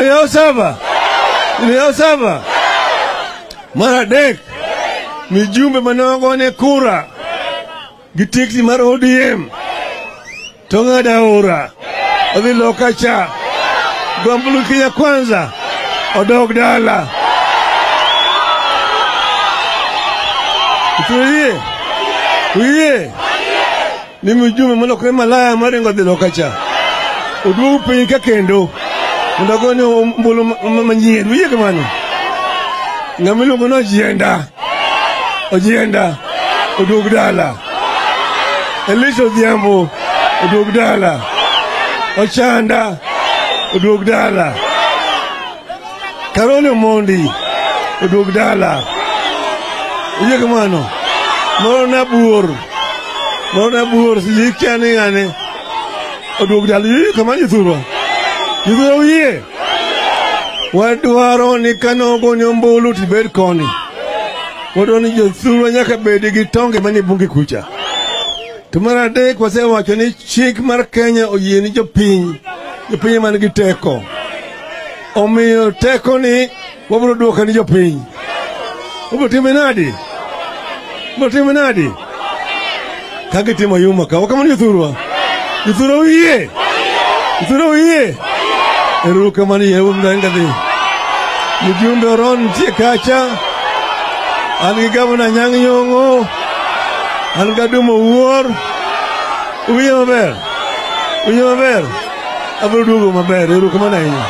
Yaw saba. Yaw saba. Mar adek, mijumbe mane ogone kura gi tikti mar ODM to ng'ado aora odhi loka cha gombulu Kenya Kwanza odog dala. Uyie, uyie ni mjumbe molokore malaya maringo dhi loka cha oduogo piny ka kendo mondo ogone ombulu manyien. Uyie kamano? Ng'ama iluongo ni Ojienda, Ojienda oduog dala. Elisha Odhiambo oduog dala. Ochanda oduog dala. Karoli Omondi oduog dala. Uyie kamano? Moro nabuor, moro nabuor sijui kia ni ng'ane oduog dala. Uyie kamano jothurwa? Jothurwa uyie? Wadwaro ni kanogo ni ombulu tibed koni. Wadwaro ni jothurwa nyaka bed gi tonge manie bunge kucha. To mar adek wasewacho ni chik mar Kenya oyie ni jopiny, jopiny man gi teko. Omiyo teko ni wabiro duoko ni jopiny. Wabiro time nadi? Wabiro time nadi? Ka gitimo yuma ka, wakamano jothurwa. Jothurwa uyie? Jothurwa uyie? Ero kamano yie mdangadhi. Mjumbe Oron nitie kacha. An gi gavana Anyang' Nyong'o. An gi Adumo Wuor. Uwinjo maber? Uwinjo maber? Abiro duogo maber. Ero kamano ahinya.